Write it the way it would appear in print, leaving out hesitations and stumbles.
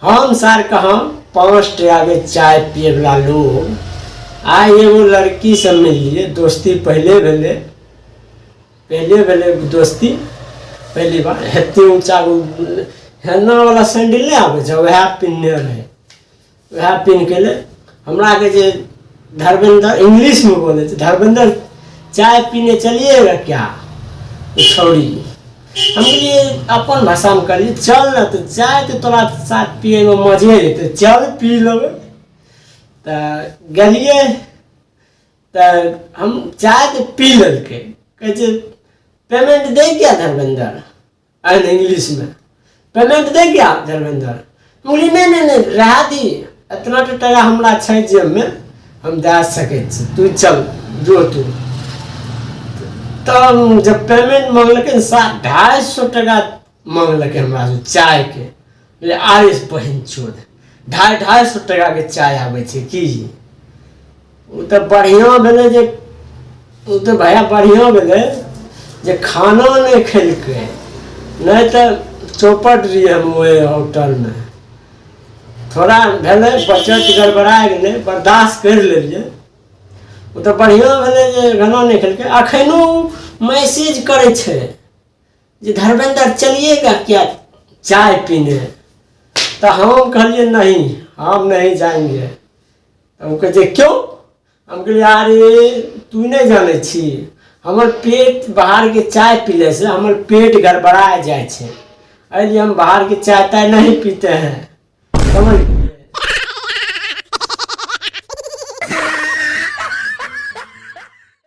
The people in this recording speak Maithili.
हम सार कहाँ 5 टाकाके चाय पियैवला लोग। आइ एगो लड़कीसँ मिललियै, दोस्ती पहिले भेलै, पहिले भेलै दोस्ती पहली बार। एते ऊँचा हेना वाला सैंडल नहि आबै छै, वएह पिन्हने रहै। वएह पिन्ह के ले हमरा के जे धर्मेंद्र, इंग्लिशमे बोलै छै, "धर्मेंद्र, चाय पीने चलिएगा क्या?" ओ छौड़ी। हम कहलियै, अपन भाषामे कहलियै, "चल ने तऽ, चाय तऽ तोरा साथ पियैमे मजे जेतै, चल पी लेबै।" तऽ गेलियै तऽ हम चाय तऽ पी लेलकै। कहै छै, "पेमेंट दे क्या धर्मेंद्र?" एहन इंग्लिशमे, "पेमेंट दे क्या धर्मेंद्र?" हम बोलिए, "नहि नहि नहि, रहा दी, एतना तऽ टाका हमरा छै जेबमे, हम दए सकै छी, तू चल जो तू।" तब जब पेमेंट मांगलकै, 250 टका मांगलकै हमरा से चायके। बोले, "आरे बहिन चोद, 250-250 टकाके चाय आबै छै की?" ओ तऽ बढ़िआँ भेलै जे, ओ तऽ भैया बढ़िआँ भेलै जे खाना नहि खेलकै, नहि तऽ चौपट रहियै हम ओहि होटलमे। थोड़ा भेलै बचत गड़बड़ा गेलै, बर्दाश्त करि लेलियै। ओ तऽ बढ़िआँ भेलै जे खाना नहि खेलकै। अखनो मैसेज करै छै जे, "धर्मेंद्र, चलिएगा क्या चाय पीने?" तऽ हम कहलियै, "नहीं, हम नहीं जाएंगे।" तऽ ओ कहै छै, "क्यों?" हम कहलियै, "अरे, तू नहि जानै छी, हमर पेट बाहरके चाय पीलेसँ हमर पेट गड़बड़ा जाइ छै, एहि लिए हम बाहरके चाय ताय नहीं पीते हैं।" समझ।